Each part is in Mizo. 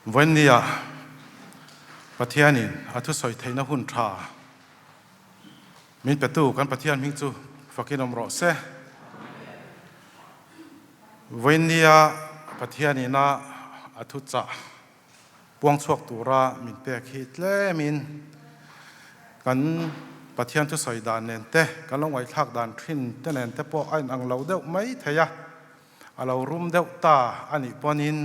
Vawiinnia Pathianin a thusawi theihna hun tha min petu kan Pathian hming chu fakin awm rawh se. Vawiinnia Pathianina a thuchah puang chhuak tura min pek hi tlemin kan Pathian thusawi dan nen te, kan lo ngaihthlak dan thin te nen te pawh a inang lo deuh mai thei a. A lo rum deuh ta a nih pawnin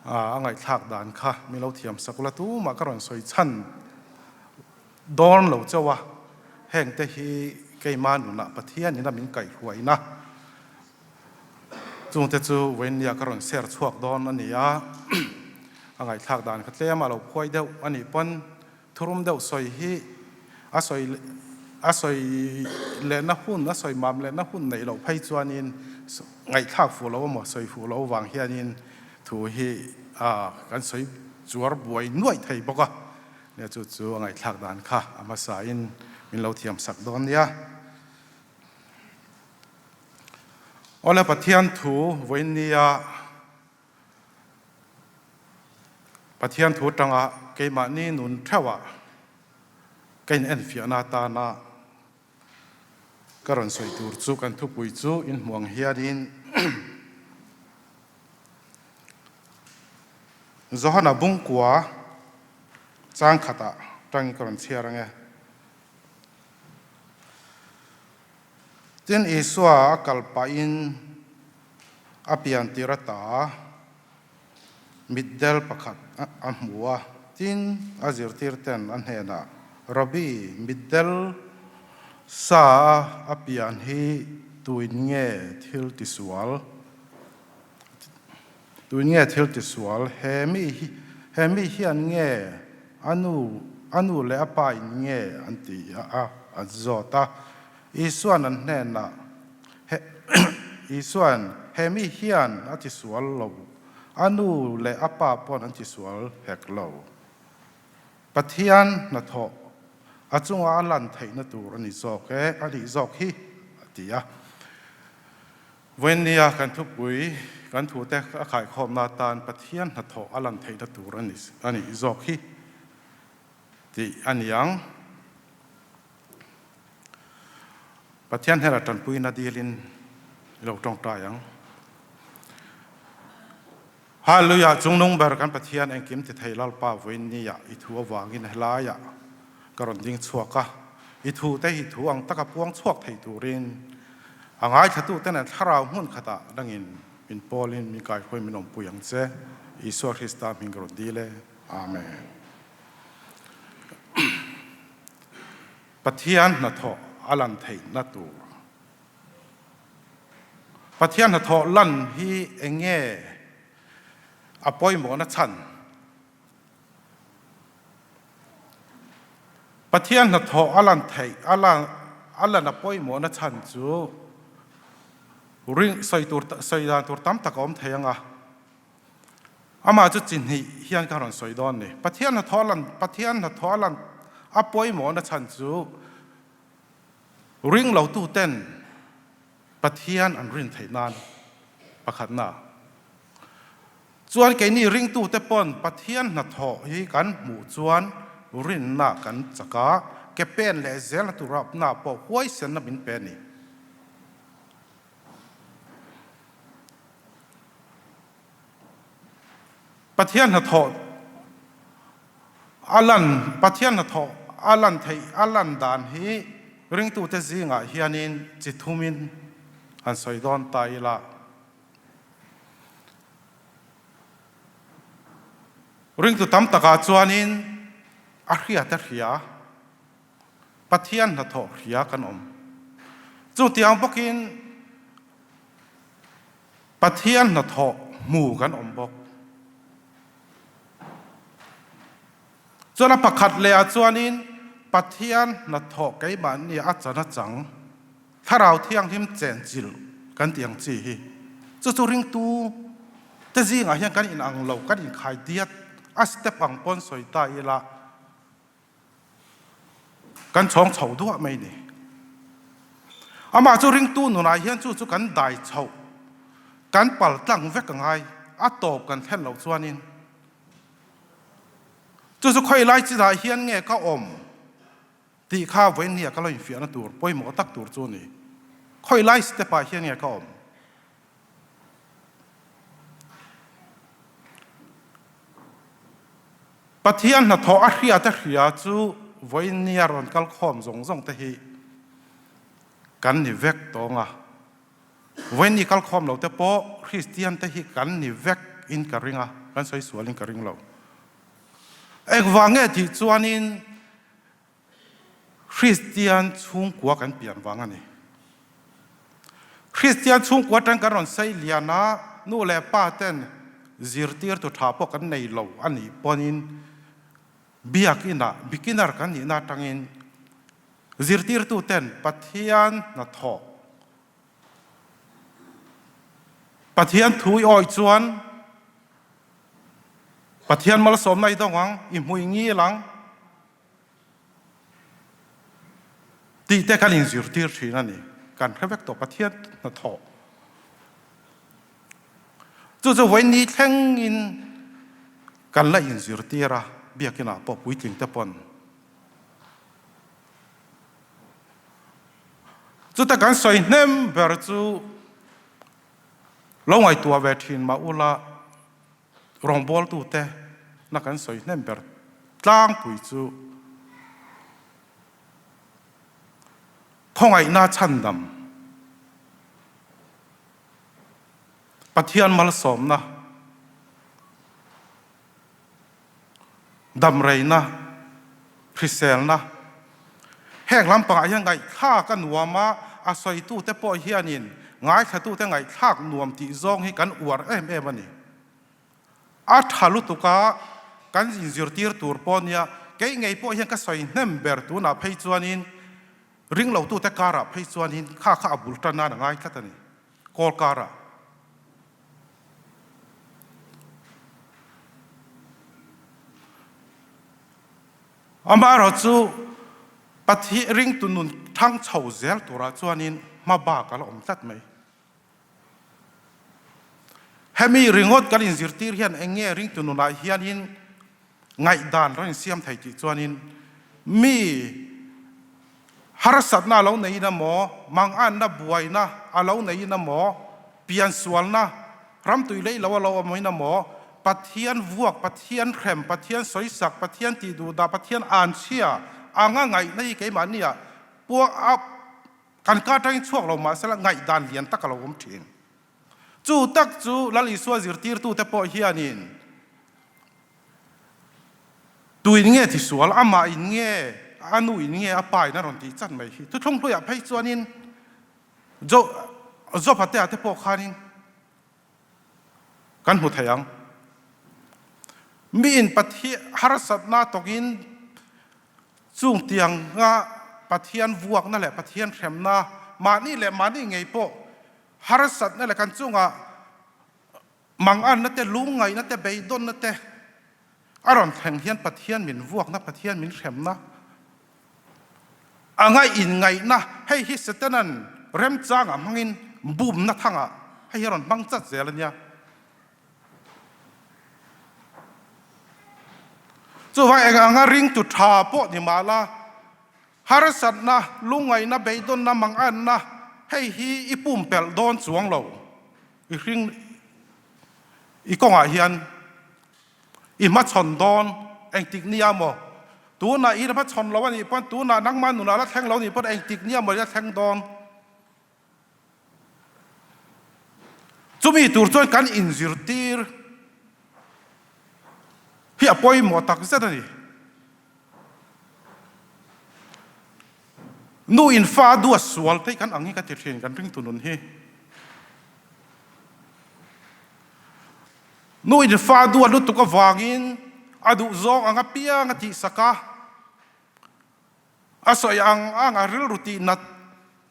a ngaihthlak dan kha min lo thiam sak ula tumah ka rawn sawi chhan dawn lo chauh a, heng te hi keimah nunah Pathianin a min kaihhruaina chungte chu vawiinnia ka rawn share chhuak dawn a ni a, a ngaihthlak dan kha tlem a lo phuai deuh a nih pawn Thurum deuh sawi hi a sawi a sawi lehna hun, a sawi mam lehna hun neih loh phei chuanin ngaihthlak fuh lo emaw sawi fuh loh vang hianin thu hi kan sawi chuar buai nuaih thei bawk a. Nia chu chu a ngaihthlak dan kha a hmasain min lo thiam sak dawn nia. Awle Pathian thu vawiin nia. Pathian thu tanga keimahni nun theuhah ka in enfiahna atana ka rawn sawi tur chu kan thupui chu inhmuh ang hianin Johana bungkua chang khatah tangin ka rawn chhiar ang e. Tin, Isua a kal pahin a pian tir ata mitdel pakhat a hmu a. Tin, a zirtirten a hnenah, Rabbi, mitdel sa a pian hi tuin nge thil tisual? Tuin nge thil tisual? He mi he mi hian nge a nu a nu leh a pa in nge an ti a an zawt a. Isuan an hnenah, He Isuan, He mi hian a tisual lo, a nu leh a pa pawn an tisual hek lo. Pathian hnathawh a chunga a lan theihna tur a ni zawk e, a nih zawk hi, a ti a. Vawiinnia kan thupui, kan thute a khaikhawmna atan Pathian hnathawh a lan theihna tur a nih zawk hi tih a ni ang. Pathian hnenah tanpuina dilin i lo tawngtai ang. Hallelujah, Chungnung ber kan Pathian engkim ti thei Lalpa vawiin nia i thu avangin helaiah ka rawn ding chhuak a, i thu te hi thu ang taka puang chhuak thei turin a ngaithlatute nen thlarau hmun khatah dangin min pawlin min kaihruai min awmpui ang che. Isua Krista hming ka rawn dil e. Amen. Pathian hnathawh a lan theihna tur. Pathian hnathawh lan hi eng nge a pawimawhna chhan? Pathian hnathawh a lan theih a lan a lan a pawimawhna chhan chu ring sawi tur sawi dan tur tam tak a awm thei ang a. Amah chu chi hnih hian ka rawn sawi dawn ni. Pathian hnathawh lan, Pathian hnathawh a lan a pawimawhna chhan chu ring lotuten Pathian an rin theih nan pakhatna. Chuan keini ringtute pawn Pathian hnathawh hi kan hmuh chuan rinna kan chak a, ke pen leh zelna turapna pawh huaisenna min pe a ni. Pathian hnathawh a lan Pathian hnathawh a lan theih a lan dan hi ringtute zingah hianin chi thumin han sawi dawn ta ila. Ringtu tam takah chuanin a hriat a hria. Pathian hnathawh hria kan awm. Chutiang bawkin Pathian hnathawh hmu kan awm bawk. Chuan a pakhat leh ah chuanin Pathian hnathawh keimahni a chan a chang, Thlarau Thianghlim chenchilh kan tih ang chi hi. Chu chu ringtu te zingah hian kan inang lo, kan inkhai diat a step ang pawn sawi ta ila, Kan chhawng chho duah mai ni. Amah chu ringtu nunah hian chu chu kan dai chhoh, kan pal tlang vek a ngai, a tawp kan thlen loh chuanin. Chu chu khawi lai chinah hian nge ka awm tih kha vawiinnia ka lo infiahna tur pawimawh tak tur chu a ni. Khawi lai step ah hian nge ka awm? Pathian hnathawh a hriat a hria chu vawiinnia rawn kal khawm zawng zawng te hi kan ni vek tawng a. Vawiinni kal khawm lo te pawh Kristian te hi kan ni vek in ka ring a, kan sawi sual in ka ring lo. Engvang nge tih chuanin Kristian chhungkua kan pian vang a ni. Kristian chhungkua atang kan rawn sei lian a, nu leh pa ten zirtirtu tha pawh kan nei lo a nih pawhin biakinah beginner kan nihna atangin zirtirtu ten Pathian hnathawh Pathian thu i awih chuan Pathian malsawmna i dawng ang, i hmui ngil ang tih te kan inzirtir thin a ni. Kan hre vek tawh Pathian hnathawh. Chu chu vawiin thlengin kan la inzirtir a, biakinah pawh puitling te pawn. Chuta kan sawi hnem ber chu lo ngaihtuah ve thin mah ula rawngbawltute na kan sawi hnem ber tlangpui chu khawngaihna chhandam Pathian malsawmna Damreina, hriselna, heng lampangah hian ngaihthlak a nuam a, a sawitute pawh hianin ngaithlatute ngaihthlak nuam tih zawng hi kan uar em em a ni. A tha lutuk a, kan inzirtir tur pawh nia, kei ngei pawh hian ka sawi hnem ber tunah phei chuanin ringlotute karah phei chuanin kha kha a bul tan nan a ngai tlat a ni. Kawl karah. Amaherawhchu chu Pathian ringtu nun thang chho zel turah chuanin hma bak a la awm tlat mai. Hemi ringawt kan inzirtir hian eng nge ringtu nunah hianin ngaihdan rawn insiam thei tih chuanin mi harsatna a lo neiin emaw, manganna buaina a lo neiin emaw, piansualna ramtui lei lo a lo awmin emaw, Pathian vuak, Pathian hrem, Pathian sawisak, Pathian tihduhdah, Pathian anchhia anga ngaihna hi keimahniah pua a kan ka atangin chhuak lo mahsela ngaihdan lian tak a lo awm thin. Chu tak chu Lal Isua zirtirtute pawh hianin Tuin nge tisual, amah in nge, a nu in nge, a pa in a rawn tih chan mai hi. Thuthlung hluiah phei chuanin Jo Job-a te ah te pawh khanin kan hmu thei ang. Mi in Pathian harsatna tawkin chung tianga Pathian vuakna leh Pathian hremna mahni leh mahni ngei pawh harsatna leh kan chungah Manganna te, lungngaihna te, beidawnna te a rawn thleng hian Pathian min vuakna, Pathian min hremna anga inngaihna, hei hi Setanan remchangah hmangin bumna thangah hei hi a rawn hmang chat zel a nia. Chuvang eng anga ringtu tha pawh ni mah la, harsatna, lungngaihna, beidawnna, manganna hei hi i pumpelh dawn chuang lo. I hring i kawngah hian i hmachhawn dawn engtik nia maw? Tunah i hmachhawn lo a nih pawn tunah nangmah nunah la thleng lo a nih pawn engtik nia maw i la thleng dawn? Chumi tur chuan kan inzirtir hi a pawimawh takzet a ni. Nu in fa a duat sual theih kan ang hi ka ti thin kan ringtu nun hi. Nu in fa a duat lutuk avangin a duh zawng ang apiang a tihsak a, a sawi ang ang a rilru tih nat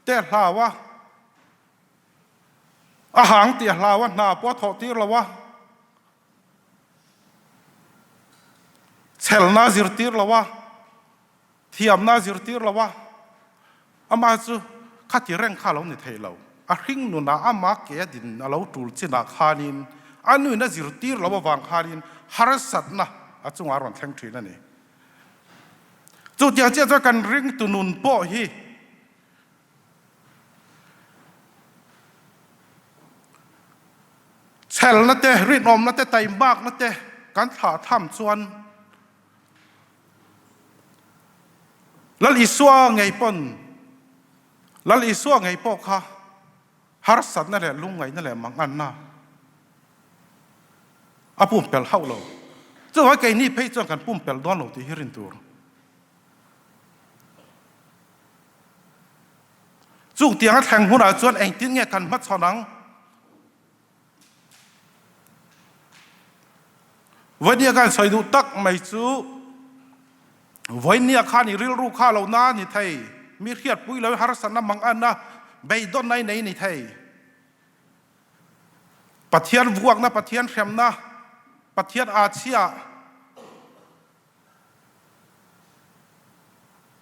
te a hlau a, a hang tih a hlau a, hna pawh a thawh tir lo a. Chelna a zirtir lo a, thiamna a zirtir lo a, amah chu khati reng kha a lo ni thei lo. A hring nunah amah ke a din a lo tul chinah khanin a nuin a zirtir lo avang khanin harsatna. a chungah a rawn thleng thin a ni. Chutiang chiah chuan kan ringtu nun pawh hi chhelna te, rinawmna te, taimakna te kan thlah tham chuan Lal Isua ngei pawn Lal Isua ngei pawh kha harsatna leh lungngaihna leh manganna a pumpelh hauh lo. Chuvang keini phei chuan kan pumpelh dawn lo tih hi rin tur. Chung tiang a thleng hunah chuan engtin nge kan hmachhawn ang? Vawinia khan sawi duh tak mai chu vawinia khan i rilru kha lo na ni thei, mi hriatpui lo harsatna manganna beidawnna i nei ni thei. Pathian vuakna, Pathian hremna, Pathian aa chhia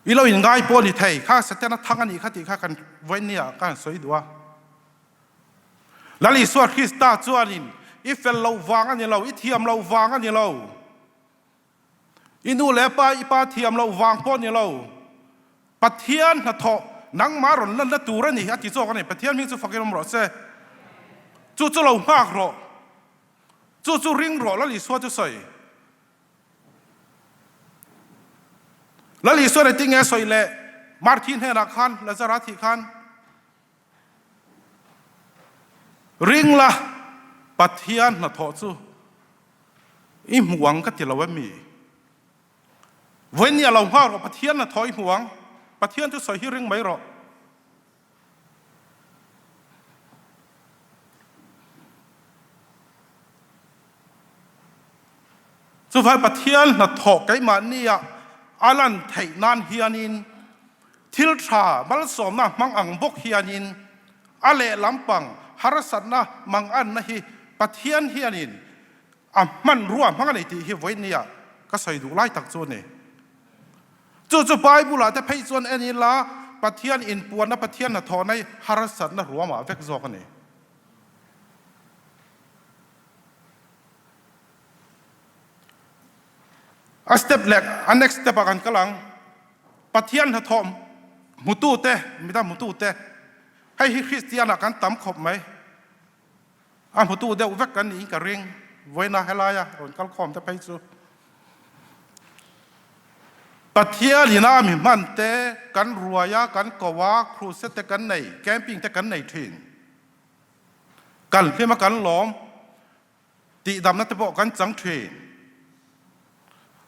i lo inngai pawh ni thei. Kha Setana thang a nih kha tih kha kan vawinia khan sawi duh a. Lal Isua Krista chuanin i fel loh vang a ni lo, i thiam loh vang a ni lo, i nu leh pa, i pa thiam loh vang pawh a ni lo, Pathian hnathawh nangmah rawn lanna tur a ni a ti zawk a ni. Pathian hming chu fakin awm rawh se. Chu chu lo nghak rawh. Chu chu ring rawh Lal Isua chu sawi. Lal Isua nen tinge a sawi leh Marthi hnenah khan Lazara thih khan Ring la, Pathian hnathawh chu i hmu ang ka ti lo em mi? Vawiin a lo nghak rawh, Pathian hnathawh i hmu ang. Pathian chu sawi hi ring mai rawh. Chuvai Pathian hnathawh keimahnia a lan theih nan hianin thil tha malsawmna hmang ang bawk hianin a lehlam pang harsatna manganna hi Pathian hianin a hmanrua hmang a nei tih hi vawinia ka sawi duh lai tak chu a ni. Chu chu Bible-ah te phei chuan en ila Pathian inpuanna Pathian hnathawhna hi harsatna ruamah vek zawk a ni. A step leh a next step ah kan kal ang. Pathian hnathawh hmutu te, midang hmutu te, hei hi Kristian ah kan tam khawp mai. A hmutu deuh vek kan niin ka ring. Vawiina helaia rawn kal khawm te phei chu. Pathian ina mi hman te kan ruai a, kan ko a, crusade te kan nei, camping te kan nei thin. Kan hlim a kan lawm tihdamna te pawh kan chang thin.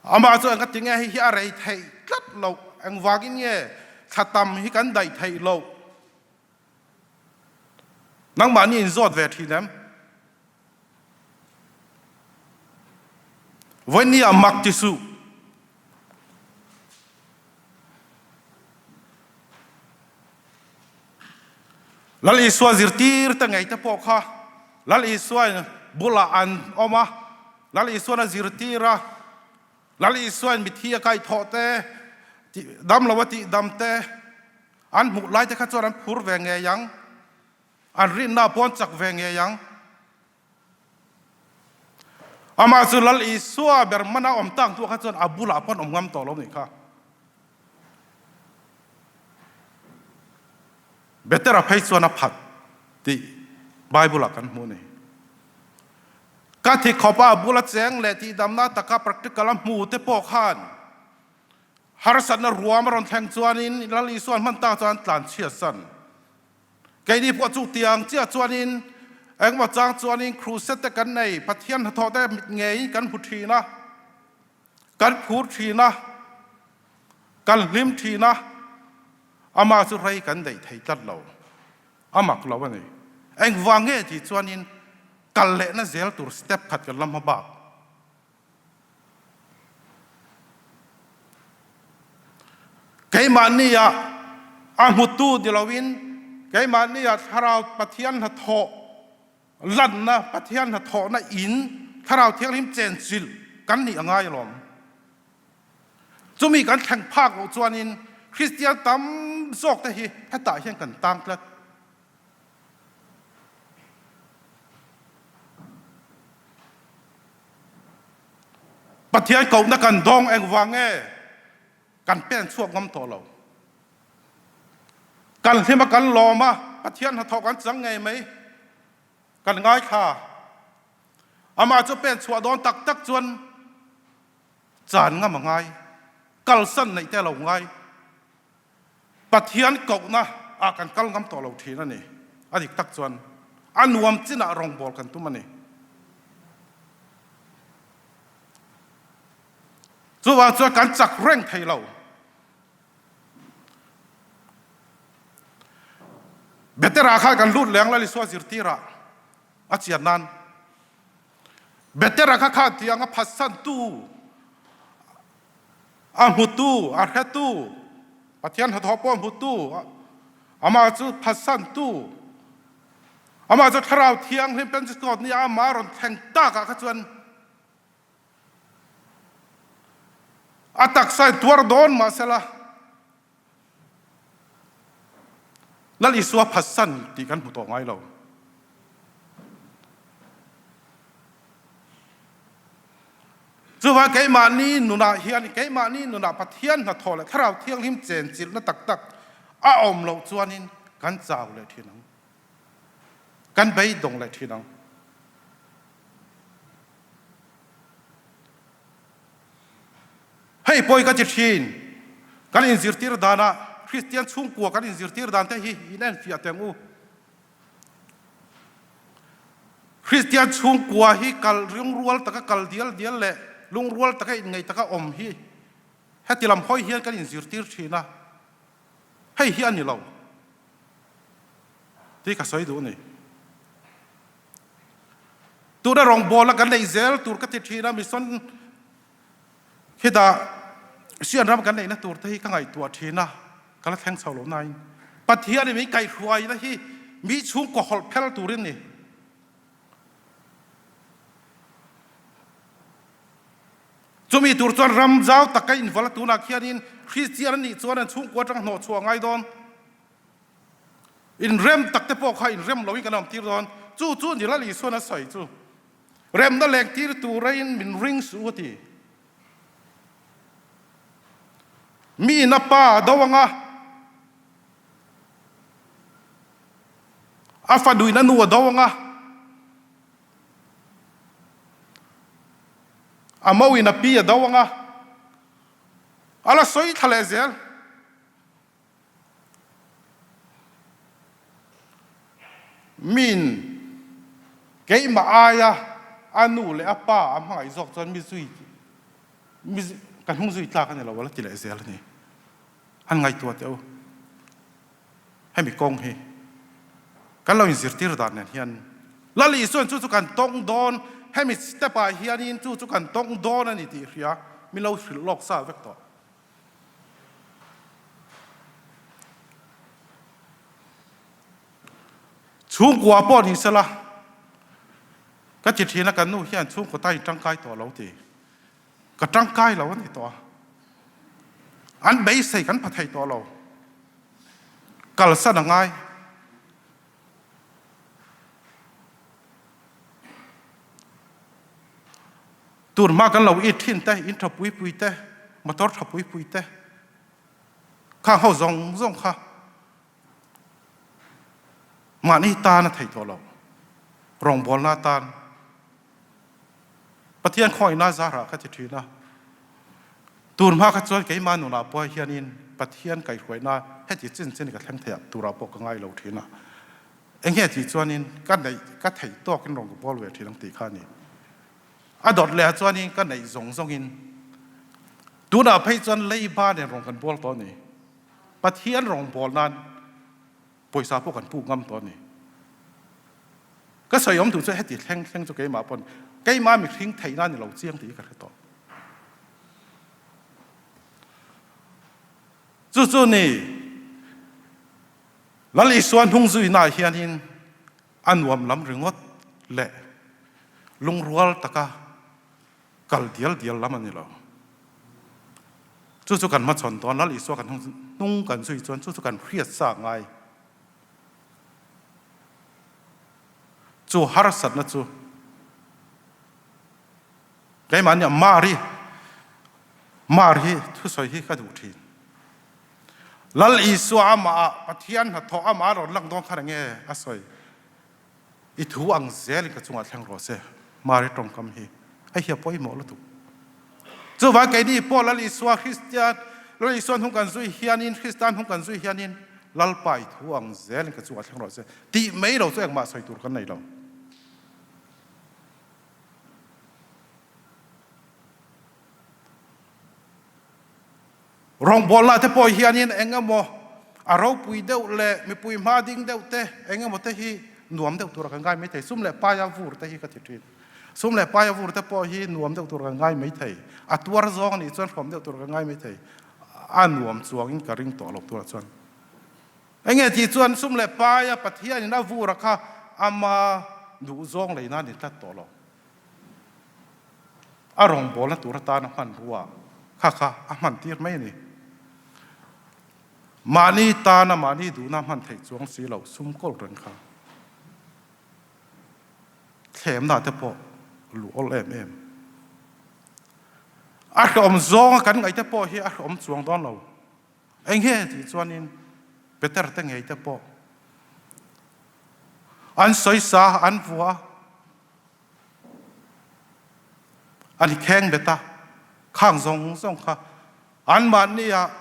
Amah chu eng ka ti nge hei hi a rei theih tlat loh, engvangin nge thla tam hi kan daih theih loh. Nangmahni inzawt ve thin em? Vawiin ah mak ti suh. Lal Isua zirtir te ngei te pawh kha Lal Isua bulah an awm a, Lal Isuan a zirtir a, Lal Isuain mithi a kaihthawh te, dam lo a tihdam te an hmuh lai te kha chuan an phur ve ngei ang, an rinna pawh an chak ve ngei ang. Amah chu Lal Isua ber hmana awm tak hnuah kha chuan a bulah pawh an awm ngam tawh lo nih kha. Betera phei chuan a phat tih Bible ah kan hmu a ni. Ka thi khawpa a bula cheng leh tihdamna taka practical a hmu te pawh khan harsatna ruam a rawn thleng chuanin Lal Isua hman tak chuan tlan chhiat san. Keini pawh chu tiang chiah chuanin engemaw chang chuanin crusade te kan nei, Pathian hnathawh te mit ngeiin kan hmu thin a, kan phur thin a, kan hlim thin a, amah chu rei kan daih thei tlat lo, a mak lo a ni. Engvang nge tih chuanin kal lehna zel tur step khat kan la hma bak. Keimahni ah a hmutu ni loin keimahni ah Thlarau Pathian hnathawh lanna Pathian hnathawhna in Thlarau Thianghlim chenchilh kan nih a ngai alawm. Chumi kan thleng phak loh chuanin Kristian tam zawk te hi hetah hian kan tang tlat. Pathian kohna kan dawng engvang nge kan pen chhuak ngam tawh lo. Kan hlim a kan lawm a, Pathian hnathawh kan chang ngei mai. Kan ngaithla. Amah chu pen chhuah dawn tak tak chuan chan ngam a ngai, kalsan neih te a lo ngai. Pathian kohna ah kan kal ngam tawh lo thin a ni. A dik tak chuan a nuam chinah rawngbâwl kan tum a ni. Chuvang chuan kan chak reng thei lo. Betera khan kan lut leng Lal Isua zirtirah a chian nan Betera kha khan tiang a phatsantu A hmutu, a hretu, Pathian hnathawh pawh hmutu, amah chu phatsantu, amah chu Thlarau Thianghlim Pentecost ni ah amah a rawn thleng tak ah kha chuan a taksa in tuar dawn mahsela Lal Isua phatsan tih kan hmu tawh ngai lo. Chuvang keimahni nunah hian keimahni nunah Pathian hnathawh leh Thlarau Thianghlim chenchilhna tak tak a awm loh chuanin kan chau leh thin ang. Kan beidawng leh thin ang. Hei pawi ka ti thin. Kan inzirtir danah Kristian chhungkua kan inzirtir dan te hi in enfiah teng u. Kristian chhungkua hi kal lungrual taka kal dial dial leh lungrual taka inngeih taka awm hi heti lam hawi hian kan inzirtir thin a, hei hi a ni lo tih ka sawi duh a ni. Tuna rawngbawlna kan neih zel tur ka ti thin a, mission Khitah Sian ram kan neihna tur te hi ka ngaihtuah thin a, ka la thleng chho lo nain Pathianin min kaihhruaina hi mi chhungkaw hawlh phel turin ni. Chumi tur chuan ram zau tak ka invalh a, tunah khianin Kristian a nih chuan an chhungkua atanga hnawhchhuah a ngai dawn. Inrem tak te pawh kha inrem loin kan awm tir dawn. Chu chu ni Lal Isuan a sawi chu. Remna lengtir turin min ring suh u a ti. Mi in a pa a do ang a, a fanu in a nu a do ang a, a mo in a pi a do ang a, a la sawi thla leh zel. Min keimah aia a nu leh a pa a hmangaih zawk chuan mi zui mi ka hnung zui tlak a ni lo a la ti leh zel a ni. Han ngaihtuah teh u. Hemi kawng hi kan lo inzirtir dan nen hian Lal Isuan chu chu kan tawng dawn, hemi step ah hianin chu chu kan tawng dawn a ni tih hria min lo hrilh lawk sa vek tawh. Chhungkua pawh ni sela, ka ti thin a, kan nu hian chhungkaw ta in tangkai tawh lo ti. Ka tangkai lo a ni tawh a. An beisei kan pha thei tawh lo. Kalsan a ngai. Tur hma kan lo it thin te, in tha pui pui te, motor tha pui pui te, khang ho zawng zawng kha mahni tan a theih tawh lo. Rawngbawlna tan Pathian khawngaihna zarah ka ti thin a. Tur hma kha chuan keimah nunah pawh hianin Pathian kaihhruaina heti chin chin ka thleng theih turah pawh ka ngai lo thin a. Enge tih chuanin ka neih ka theih tawkin rawn ka bawl ve thin ang tih kha a ni. A dawt leh ah chuanin ka neih zawng zawngin tunah phei chuan leiba nen rawn kan bawl tawh a ni. Pathian rawngbâwl nan pawisa pawh kan puk ngam tawh a ni. Ka sawi awm duh chu heti thleng thleng chu keimah pawn keimah mihring theihna a ni lo chiang tih hi ka hre tawh. Chu chu ni Lal Isua hnung zuinaah hianin a nuam lam ringawt leh lungrual taka kal dial dial lam a ni lo. Chu chu kan hmachhawn dawn, Lal Isua kan hnung kan zui chuan chu chu kan hriat sa ngai. Chu harsatna chu keimahni a Mari. Mar hi thusawi hi ka duh thin. Lal Isua amah ah Pathian hnathawh amah a rawn lang dawn kha enge a sawi? I thu ang zelin ka chungah thleng rawh se. Mari tawngkam hi hei hi a pawimawh lutuk. Chuvang keini pawh Lal Isua Kristian, Lal Isua hnung kan zui hianin, Krista hnung kan zui hianin Lalpa i thu ang zelin ka chungah thleng rawh se tih mai lo chu engmah sawi tur kan nei lo. Rawngbawlna te pawh hianin eng emaw a ropui deuh leh mipui hma ding deuh te eng emaw te hi nuam deuh tur kan ngai mai thei. Sum leh paia vur te hi ka ti thin. Sum leh paia vur te pawh hi nuam deuh tur kan ngai mai thei. A tuar zawng anih chuan hrawm deuh tur kan ngai mai thei. A nuam chuangin ka ring tawh lo turah chuan. Enge tih chuan sum leh paia Pathianin a vur a kha ama duhzawng leina a ni tlat tawh lo. A rawngbawlna tur atana hmanrua kha kha a hman tir mai a ni. Mahni tana mahni duhna hman theih chuang si lo sum kawl reng kha thlemna te pawh luh awl em em. A hlawm zawnga kan ngaih te pawh hi a hlawm chuang dawn lo. Eng nge tih chuanin Peter te ngei te pawh an sawisa an vua. An i kheng bet a, khang zawng zawng kha anmahni ah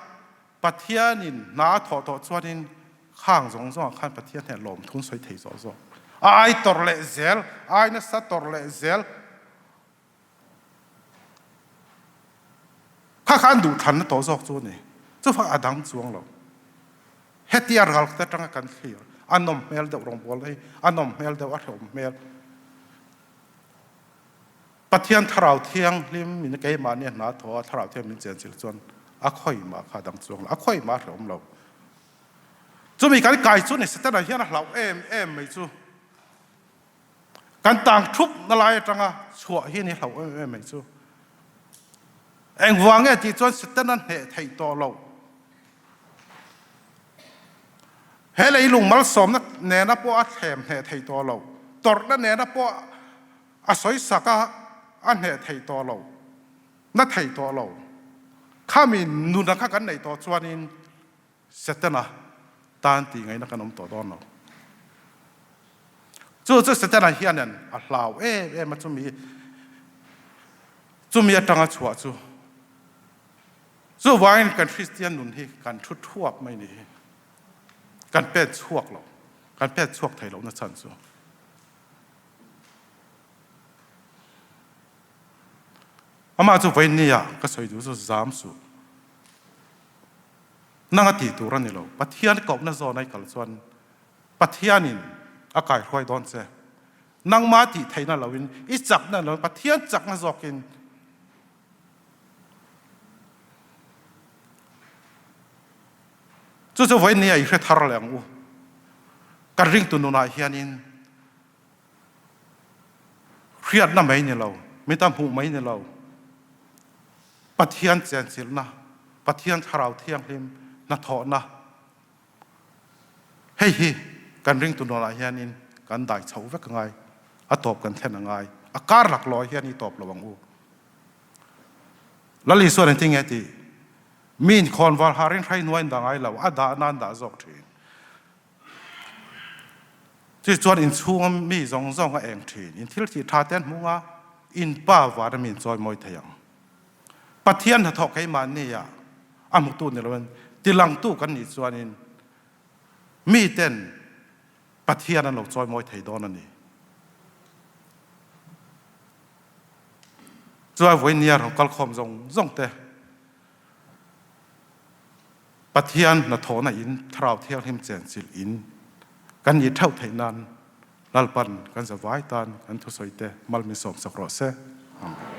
Pathianin hna a thawh tawh chuanin khang zawng zawngah khan Pathian hian lawmthun sawi thei zawh zawk. A ai tawrh leh zel, ai nasa tawrh leh zel. Kha kha an duhthlanna tawh zawk chu a ni. Chuvang a dang chuang lo. Hetia ral te atanga kan thlir, a nawm hmel deuh rawngbawl hi, a nawm hmel deuh, a hrehawm hmel. Pathian Thlarau Thianghlim min keimahni a hna thaw a, Thlarau Thianghlim min chenchilh chuan a khawi mah kha a dang chuang lo, a khawi mah a hrehawm lo. Chumi kan kai chu ni Setana hian a hlauh em em mai chu. Kan tang thup na lai atanga chhuah hi ni hlauh em em mai chu. Engvang nge tih chuan Setana hneh theih tawh lo. He leilung malsawmna nena pawh a thlem hneh thei tawh lo, tawrhna nena pawh a sawisak a, a hneh thei tawh lo, na thei tawh lo. Khami nuna kha kan neih tawh chuanin Setana tan tih ngaihna kan awm tawh dawn lo. Chu chu Setana hianin a hlau em em a chumi chumi atanga chhuah chu. Chuvangin kan Kristian nun hi kan thu thuap mai ni hi. Kan pen chhuak lo. Kan pen chhuak thei lohna chhan chu. Amah chu vawiin nia ka sawi duh chu zam suh. Nang a tih tur a ni lo. Pathian kohna zawn ai kal chuan Pathianin a kaihruai dawn che. Nangmah tih theihna loin i chakna loin Pathian chakna zawkin Chu chu vawiin nia i hre thar leh ang u. Kan ringtu nunah hianin hriatna mai ni lo, mita hmuh mai ni lo, Pathian chenchilhna, Pathian Thlarau Thianghlim hnathawhna, hei hi kan ringtu nunah hianin kan dai chho vek a ngai, a tawp kan thlen a ngai, a kar laklawh hian i tawp lo ang u. Lal Isuan engtin nge tih? Mi inkhawnvar harin hrai hnuai an dah ngai lo, a dah nan dah zawk thin. Chu chuan inchhunga mi zawng zawng a eng thin. In thil thih tha te an hmung a, in pa vana mi in chawi mawi thei ang. Pathian hnathawh keimahni ah a hmutu ni loin tilangtu kan nih chuanin miten Pathian an lo chawi mawi thei dawn a ni. Chuai vawinia rawn kalkhawm zawng zawng te Pathian hnathawhna in Thlarau Thianghlim chenchilh in kan nih theuh theih nan Lalpan kan zavai tan kan thusawi te mal min sawmsak rawh se. Amen.